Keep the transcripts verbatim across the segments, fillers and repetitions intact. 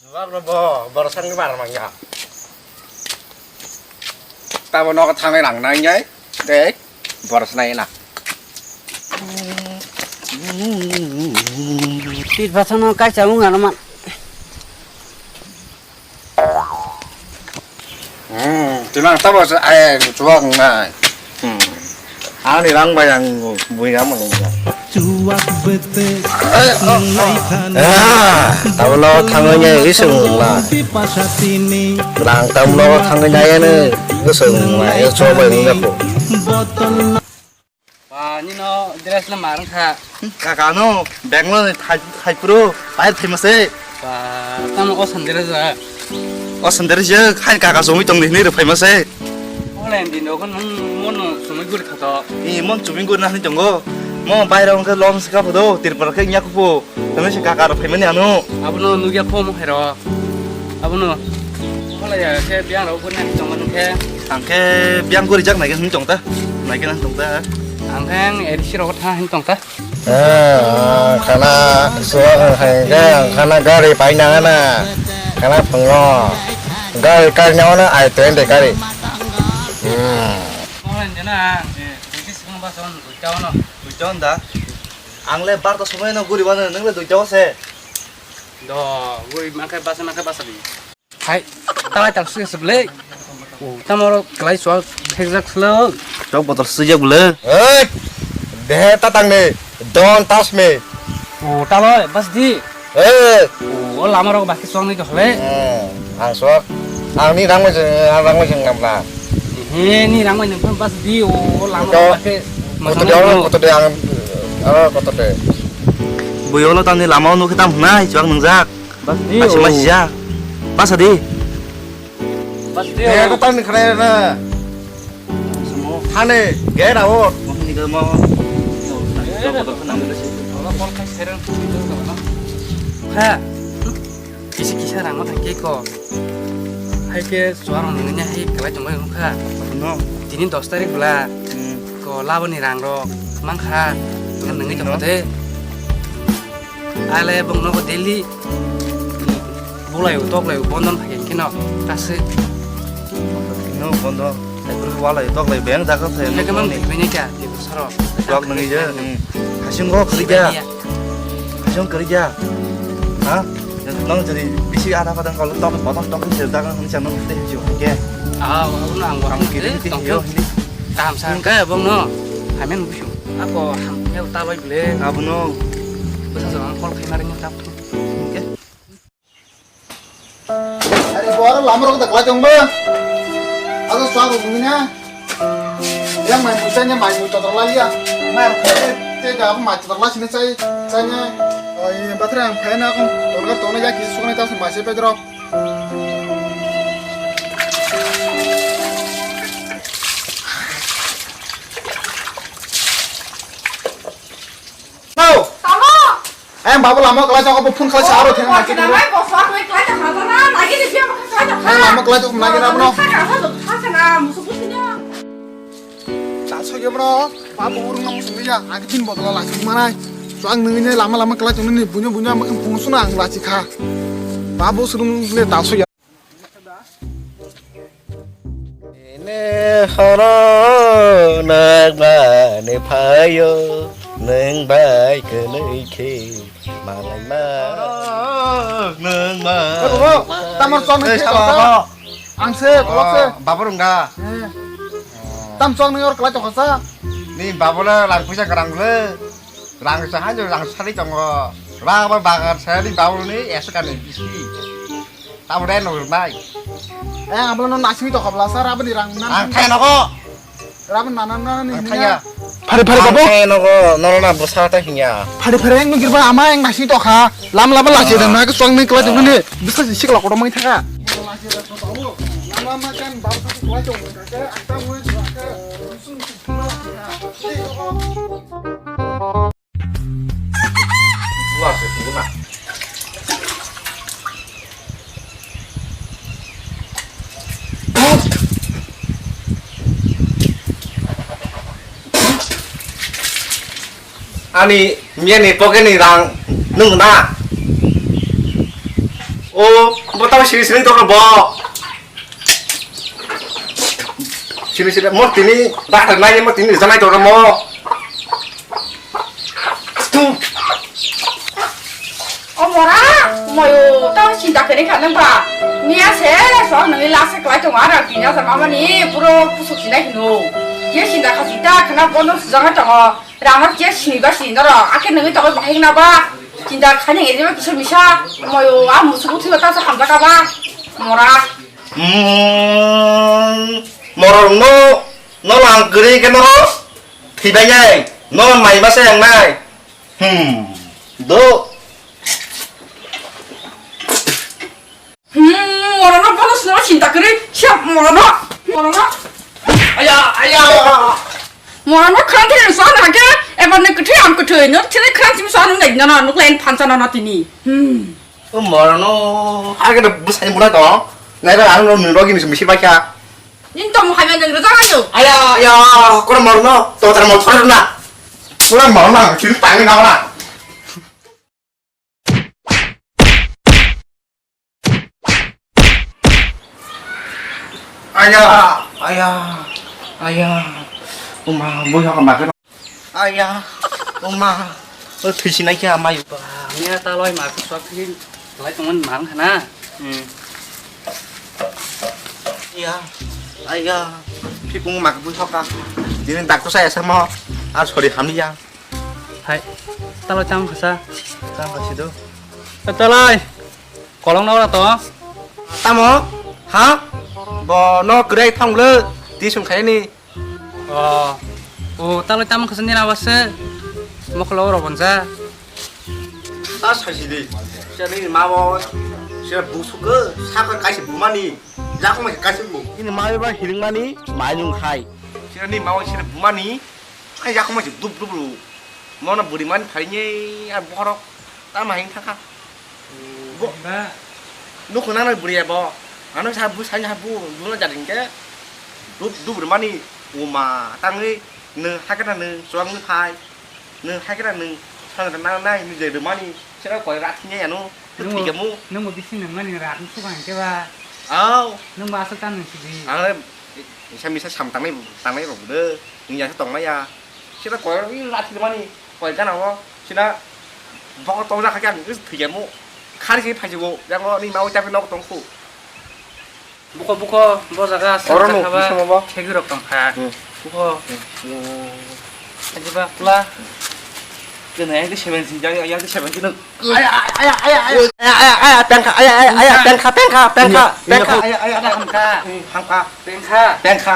Chuwak no bo, borok sakni bar manya. Tamo nogo thangwi rang nangnai, tei borok sanai na. Tit bathano kaisa wng ano man. Hmm, tinang tamo se ai chuwak nai. Hmm. Ani rang bai ang bui ram ang. Chuwak bete. Ah, tablo thangwi nai isung la. Rang tablo thangwi nai ane isung la. Yo chuwak bai nang ko. Ba, nino dress le mar wngkha. Kaka no, Bangalore ni thai, thai puro, pai thai mase. Ba, tamo o sandere ja. O sandere ja, hai kaka jomwi tong di hinwi rw phai mase. Online din dogo nung mono sumui guri thato. I mon sumui guri na hinwi tongo. Mo baira wngkha lom sika phodo, Tripura khe nya kupo. Tamo se kaka rw phai mani ano. Abono nugya pho mo hero. Abono. Wala ya khe biang rok guri nang tong mani khe. Ang khe biang guri jak nai khe hinwi tong ta. Nai khe nang tong ta. Ang khe ang A D C rok tha hinwi tong ta. Ah, khana so ang hai khe ang khana gari pai nang na. Khana phungo. Gari kar nyawa na ai tren de gari. Hmm. Online de na. Buji sing ba son gui tao no. Gui tao da. Ang le bar ta somoi no guri bana nang le dui tao se. Do, guri makai basa makai basa di. Hai, tawai tal sui seblei. O, tamoro kelai sual thekjak selo. Chok botol sui jak bole. Hei, dehe tatang ni, don't touch me. O, taloi, bas di. Hei. O, o lama rok baki suang ni dohle. Hmm, ang suak. Ang ni rang mai jeng, ang rang mai jeng namla. He, ni rang mai nang bas di, o, o lama rok baki. Kotor de, kotor de, ang, ah, kotor de. Bui olo tang ni lama o nukhe tam hwnai, chuak nungjak. Bas di, basa o. Masija. Basa di. Bas di, eh, o. Ko tang ni khare na. Hane, get out. Mo ni ga mo. Ha. Kisa kisa rang ma thang ke ko. Hai ke suar rong nanya hai kelai tong bai kha. No. Tini dos tarik bela. Hmm. Ko labo ni rang rok mang kha. Nang ngi tong de. Ale bong nogo daily. Bulai u tok lai u bondon phai khe no. Kasi. No bondo. Ekru walai tok lai beng jaga thai. Hai ke mang bini kya ni soro. Tok nang ija. Hasin go khali kya. Hasin khali kya. Ha? Nang jadi bisi ada pada kalau tok potong tok ni jaga nang channel teh jo ke. Ah, aku nang orang kiri teh tong yo ini. Tam sang ke bong no. Hamen busu. Ako ham ya uta bai ble. Abono. Basa jong ang call khai mari ni tap. Oke. Ari bor lamar ko daklai tong ba. Aso suang rung ni na. Yang mai musa nya mai musa daklai ya. Mai rung te da mai daklai sini sai sai nya. Ai batra ang phai na ko. Tong ka tong na ya ki suang ta mai se pedro. Tamo! Em, babu lama kelai chok, phone kelai sa aro theng nai kini. Nai boso ang kelai ta khata na, nai kini biang kelai ta kha. Em, lama kelai chok, nai kini abono. Kha kha kha kha na, musu busi na. Ta so ye bro, babu urung na musu ya, agi tin bodol la sing manai. So ang nini lama lama kelai chok nini bunyo bunyo ang phone suna ang la chi kha. Babu surung le ta so ya. Ini horo nang mani phayo, nang bai kwnwi khe malai ma. Nang ma. Eh, bobo, tamar chok nang khe sabo, sabo. Ang se, kolok se. Oh, babu rungga. Eh. Tam chok nang or kelai tokha sa. Ni babu le rang puisa kwrang le. Rang sa hanjo rang sari tongo. Rang ba bagar sa ni babu ni esok ani bisi. Tamo dai no nai. Eh, abla no nasing to khobla sar abani rang nan. Ang thai nogo. Raban nanan nan ni. Ang thaya. Phari phari babo. Ang thai nogo, no na bwsa ta hinya. Phari phari ang nugir ba ama ang nasing to kha. Lam lam la je na ke suang ni kla jong ni. Bisa sik la kodo mai thaka. Lam lam kan babo kla jong ka ke akta mo ka. Ani miyani pocket ni rang nung na. O, bo tamo sini sini tokro bo. Sini sini mo tini dah nai mo tini janai tokro mo. Tu. O mora, moyo, tamo sinta kene kha nang ba. Miya se, so nang la se klai tongo, ara bini asa mama ni puro kusuk sinai hino. Ye sinta kha sinta khana bono sujanga tongo. Rangno je sini ba sini norok, akhe nangwi tongo bini hengna ba. Chinta khani nge jeba kisa misa, moyo a musuku thwiba ta sa hamjaka ba. Mora. Hmm, mora no, no lang kri ke no. Thibai nai, no mai ba se yang nai. Hmm, do. Hmm, morano bono sino sinta kiri, siap morano, morano. Aya, aya. Morano kranti ni suan hake, ebar ni kutui am kutui, no tini kranti ni suan nai nana, nuk lain pansa nana tini. Hmm. O morano, age da busai mura to. Nai ba ang no nuro gini misi bakya. Nin to muhai men nang rajang ayo. Aya, aya, kora morano, to tar mo thor na. Kora morano, kiri tangi na na. Aya, aya, aya. Uma, bui hok ma kena. Aya, uma. O thwi sinai khe amai. Ba, miya ta loi ma khe swak khe lai tongmani mang khana. Hmm. Aya, aya. Phikung ma khe bui hok ka. Dini dakto saya sama. Ar sorry hamya. Hai, taloi tamo khasa. Tamo khasi do. Eh, taloi. Kolong na ora to? Tamo? Ha? Bo no krai thang le. Ti sung khai ni. Oh. Oh, taloi tamo khasa ni na wase. Mokolo ora bonja. Ta sai si di. Sini ma bo. Sini busuk ke. Saka kai si bumani. Jakong mai kai si bu. Ini ma ba hiring mani. Mai nung khai. Sini ma bo sini bumani. Ai, yakung mai dup dup lu. Mono buri mani phai ni, ar borok ta mahing thaka. Bo-, ba. Nukho nang nai buri abo. Ano sa bu, sa ha bu, bu na jading ke. Dup dup ri mani, uma, tangwi, nung hakena nung, chuang nung phai. Nung hakena nung, sang nang nai, nung je ri mani. Sira koi rat ni ano. Nungbo, nungbo bisi nungmani rat ni sukang khe ba? Aw. Nungbo aswk ta nung sidi. Ang le misa misa sam tangnai, tangnai rok de. Nung ya tong maya. Sira koi rat ni mani. Koi gana o. Sina boko tong jak kha ang thwi ya mu. Khari se phai bo. Yang o ni mau tapi nok tong khu. Buko, buko, bo jaga aswk oro no, jaga ba bising bo. Thegi rok tong kha. Hmm. Buko. Hmm. Ajiba pula. Kena yang ke seven sing, yang, yang ke seven sing. Aya, aya, aya, aya. Aya, aya, aya, pengkha, aya, aya, aya, pengkha, pengkha, pengkha, pengkha. Aya, aya, aya, hamkha, hamkha. Pengkha. Pengkha.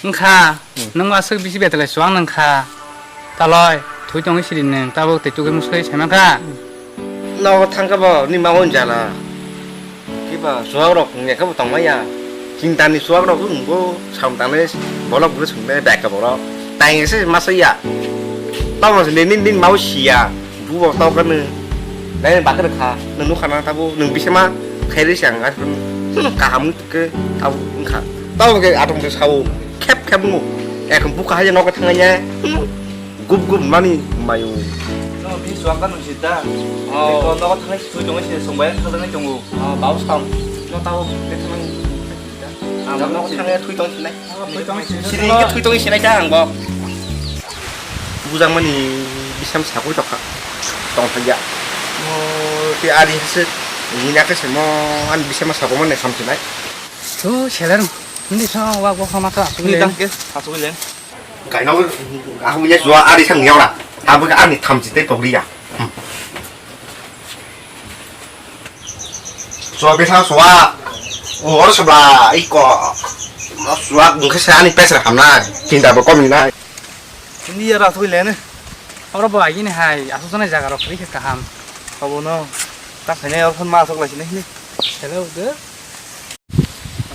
Wngkha, hmm. Nwng aswk bisi betalai chuwak nangkha. Taloi, thwi tongwi siri nwng, tabuk tei tugwi mwswi saimankha. Nogo thangkhe bo nini ma-o ni jala. Kiba chuwak rok wngya khe bo tongmaya. Chinta ni chuwak rok wngbo, sam tangnai bolok bwrwi swngnai bai khe borok. Taingse masa ya. Tamo se nini, nini ma-o siya. Bubo tao khe nwng. Nai bakhe rwkha. Nwng nukha na tabuk, nwng bisema khairwi se ang, hmm, kaham. Khe abo wngkha. Tamo khe atong se sao. Khep khep wngmo. Ekdom buka hai nogo thangya. Gup gup mani mayo. No, bini chuwak gano sida. Oh. Eko nogo thangwi thwi tongwi se songbai thangwi tongo. Oh, bau sam. No tao khe thangwi. Ang nogo thangwi thwi tong sinai. Thwi tong sinai. Sini khe thwi tong sinai ta ang bo. Bujangmani bisam sakwi tongkha, tongthokya. Mo tei ari hase, nini akhe se mo ani bisama sakomani samsinai. Thu seler, hindi sa wa go hama ka asuli. Hindi tangke, asuli. Kaino, aku punya jua ari sang yaura. Aku ani thamsi tei pogriya. Chua bwsa chua. O hor chwla iko. Mo chua bwkha se ani pes rok hamnai. Chinta bo kom nai. Hindi ya ra thoi lene. Oro bo agini hai asuk jani jaga rok khe kaham. Abo no. Ta khaine oro phone ma asuk lai sini. Hello de.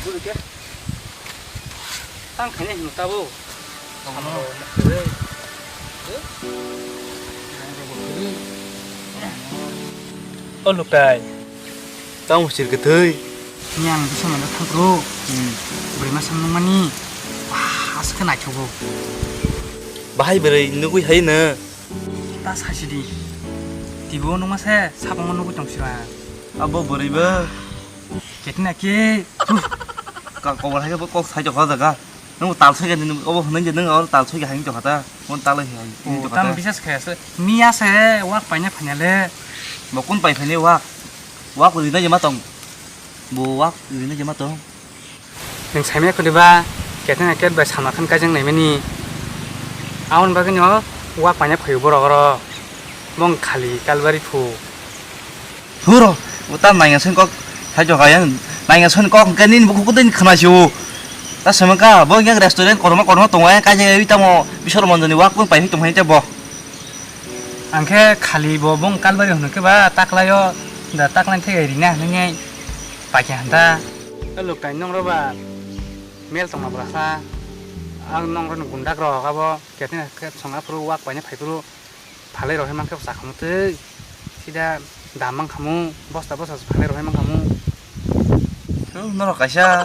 Asuk de. Tang khaine hino tabo. O Luktai, tamo sir kwthwi? Yang bisa mana thangkro? Hmm. Bwrwi masa nungmani. Wah, aswk khe naithogo. Bahai bwrwi nugwi hai no. Ta sasidi. Tibo nungma se sabangma nugwi tong sira. Abo bwrwi bo. Ketina ke. Ka kobor hai bo kok sai jokha jaga. Nung tal sai nung obo hwnwi je nung oro tal sai hai jokha ta. Mon tal hai hai. O jokha tam ta. Bisas khaya se. Miya se wak paina phanya le. Bo kun pai phanya wak. Wak rina je ma tong. Bo wak rina je ma tong. Nwng saimaya kwrwi ba, Ketina ket bai Salman Khan kaijak naimani. Aboni bagwino wak paina phaio borok oro. Bong khali kalbari phu. Huro, bo ta nainga soni kok, hai jokha yang, nainga soni kok hwnkhe nini bukhuk kudui khna sio. Ta swmang ka, bo yang restaurant korma korma tongo, yang kaijak ui tamo, Biswar Manjani wak bo pai tong hai te bo. Angkhe khali bo bong kalbari hwnwi khe ba taklaio da taklai thai rina hwnwi paikha hanta. Luktai nongro ba mel tongma bwrasa ang nongro ni gundak rok abo ketina khe songa phuru wak paina phai phuru phalai rok hai mankhe chakhamu twi sida dam mankhamu bosta bosta phalai rok hai mankhamu. Norok kaisa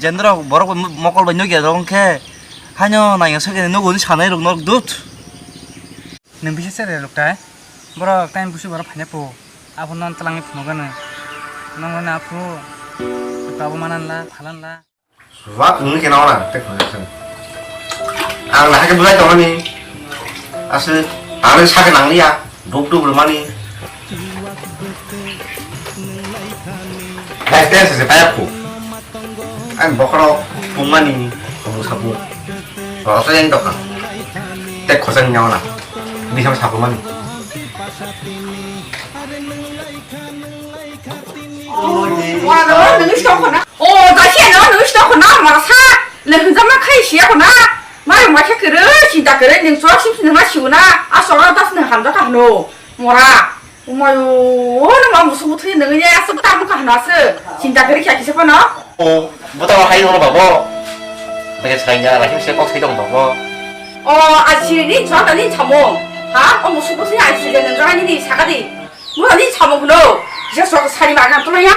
jendrok borok mokol bai nukya rok wngkhe haino nainga sokya nugo hwnwi sanai rok norok dut. Nwng bisa se re rok tai? Borok tai busu borok phanya po. Abo non twlangwi phunukgano. Nongno na phu. Tabo manan la, phalan la. Wak nungni kena ora, tek phunuk khe. Ang lahai khe bwlai tongmani. Aswk, ang sakhe nangliya. Duk duk rwmani. Hai, tei se payakku. Ang bokhorok pungmani, pungmung sapung. Rasa yang dokha. Tek khosang nyawana. Bisa sapung mani. Oh, wala, wala, nung sto khona. Oh, da siya no, nung sto khona, mara sa. Le hunjama khai siya khona. Mara ma khe kere, chinta kere, nung so sim sim ma siuna. A so das ne hamda ka no. Mora. Umayo, no ma musu muthri nang ya asuk ta buka hana se. Chinta kari kya kise kono? O, buta wa hai hono babo. Bage sai ya, lagi se kok sai dong babo. O, a siri ni jwa ta ni chamo. Ha? O musu muthri a siri nang jwa ni ni sakadi. Buta ni chamo bulo. Je sok sari ma kan to ya.